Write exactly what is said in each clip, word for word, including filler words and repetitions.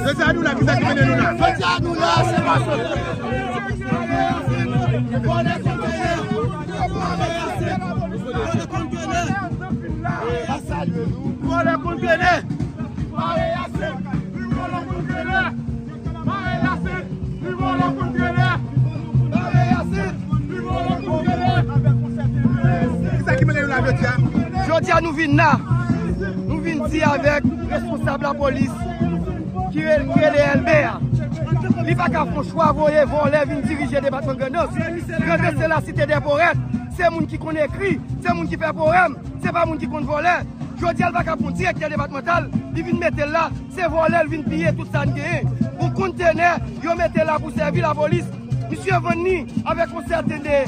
Jodi a nou la, kisa ki mennen nou la? Jodi a nou la, se paske vòlè konn trennen. Mare Yasin, li vòlè konn trennen. Mare Yasin, li vòlè konn trennen. Mare Yasin, li vòlè konn trennen. Kisa ki mennen nou la jodi a? Jodi a nou vin la, nou vin di avèk responsab lapolis ki rele, ki rele Elbè a. Li pa ka fè yon chwa voye vòlè vin dirije depatman Grandans. Grandans se la site dè powèt, se moun ki konn ekri, se moun ki fè powèm, se pa moun ki konn vòlè. Jodi a l pa ka pran direktè depatmantal, li vin mete l la, se vòlè l vin piye tout sa n genyen. Yon kontenè, yo mete la pou sèvi lapolis. Misye vann li avèk yon sèten de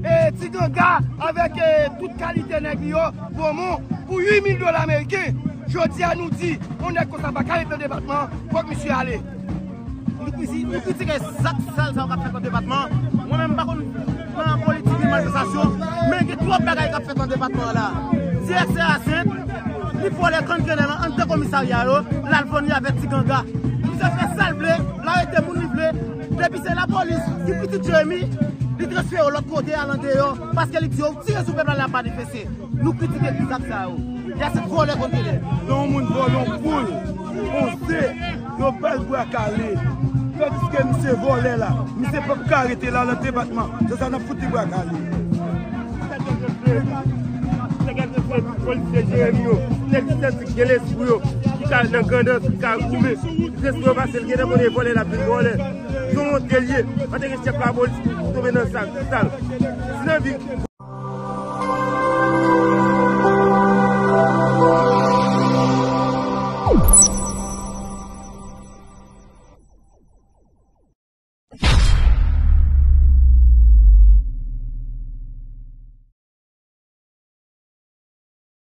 e, ti ganga, avèk e, tout kalite nèg li yo, Bomon, pou uit mil dola ameriken. Jodi a nou di, yon nèg konsa pa ka ret nan depatman, fòk misye ale. Nou kriti-, nou kritike zak sal sa yo k ap fèt nan depatman. Mwen menm, m pa konn nan politik ni manifestasyon, men gen twòp bagay k ap fèt nan depatman an la. Direktè a sent, li vòlè konn trennen nan anndan komisarya yo, l al vann li avèk ti ganga. Misye fè sa l vle, l arete moun li vle. Depi se lapolis ki pitit Jeremi, li transfere yo lòt kote, al andeyò, paske li di yo tire sou pèp la, l ap manifeste. Nou kritike tout zak sa yo. Yasin vòlè konn trennen. Lè yon moun vòlè yon poul, yon ze, yo ba l bwa kale. Tandiske misye vòlè la, misye p ap ka rete la nan depatman. Se sa n ap fout li bwa kale. Sa k ap fè polisye Jeremi yo, nèg ki santi gen lespri yo, ki ka nan Grandans, ki ka goumen, ki te espere pase l, gentan konnen vòlè l ap vin vòlè. Se yon wont ke l ye. Pa te gen chèf lapolis ki tonbe nan zak sal. Si n anvi